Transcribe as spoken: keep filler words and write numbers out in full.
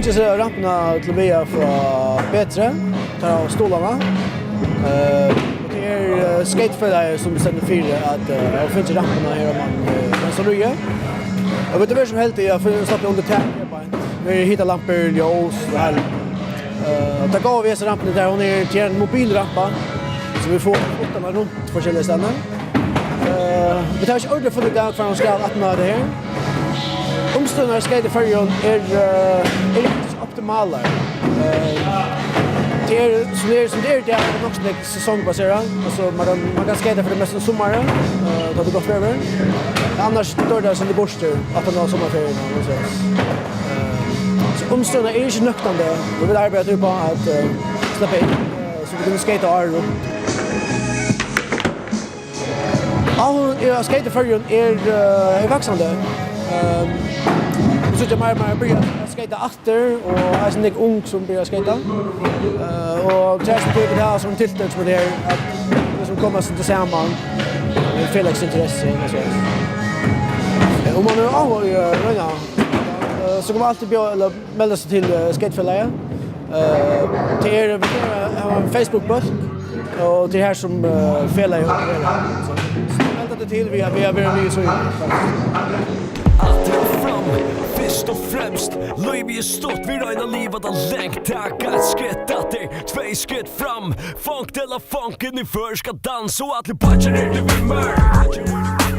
Eg seti rampuna til vega frá Betri, tar av stólarnar. Eh, og tað er, eh, skatefelagið, sum stendur fyri at, eh, hava fingið rampuna her á Man-, eh, Mansarøði. Og vit eru so heldig at fáa sloppið undir tak her beint. Við hitalampur, ljós og alt. Eh, og tað góða við hesi rampuni, tað er, hon er, tað er ein mobil rampa, so vit fáa fótarnar runt forskelliga staðni. Eh, vit hava ikki ordiliga funnið út av hvar hon skal aftan á hetta her. Umstøðurnar á skeyt í Føroyum er, eh, er ikki optimalar. Eh, tað er, sum tað er, sum tað er í dag, er tað nokk so nógv sesongbaserað. Altso, man kann, man kann skeyta fyri tað mesta um summarið, eh, tá tað er gott veður. Annars doyr tað sum tað burtur, aftan á summarferiuna, man sigur. Eh, so umstøðurnar eru ikki nøktandi, og vit arbeiða tí uppá at, eh, sleppa inn, eh, so vit kunnu skeyta árið runt. Áhugin er á skeyt í Føroyum er, eh, er vaksandi. Ehm, vit síggja meir og meir byrja at skeyta aftur, og eisini nógv ung sum byrja at skeyta. Eh, og tað sum tekur tað sum tiltøk sum er her, at vit sum koma sum til saman, eh, felags interessi og so. Eh, um man hevur áhuga í at royna, eh, so kann man altíð bjóða, ella melda seg til, eh, skatefelagið. Eh, tað er, vit hava ein Facebook-bólk, og tað er har sum, eh, felagið opererar. So, so melda teg til, vit hava, vit hava verið við í síðuni, faktiskt. Alt er fram, fyrst og fremst. Lívið er stutt, vit royna at liva tað langt. Taka eitt skritt aftur, tvey skritt fram. Funk ella funk inn í føroyska dans, og allir beiggjar eru við mær.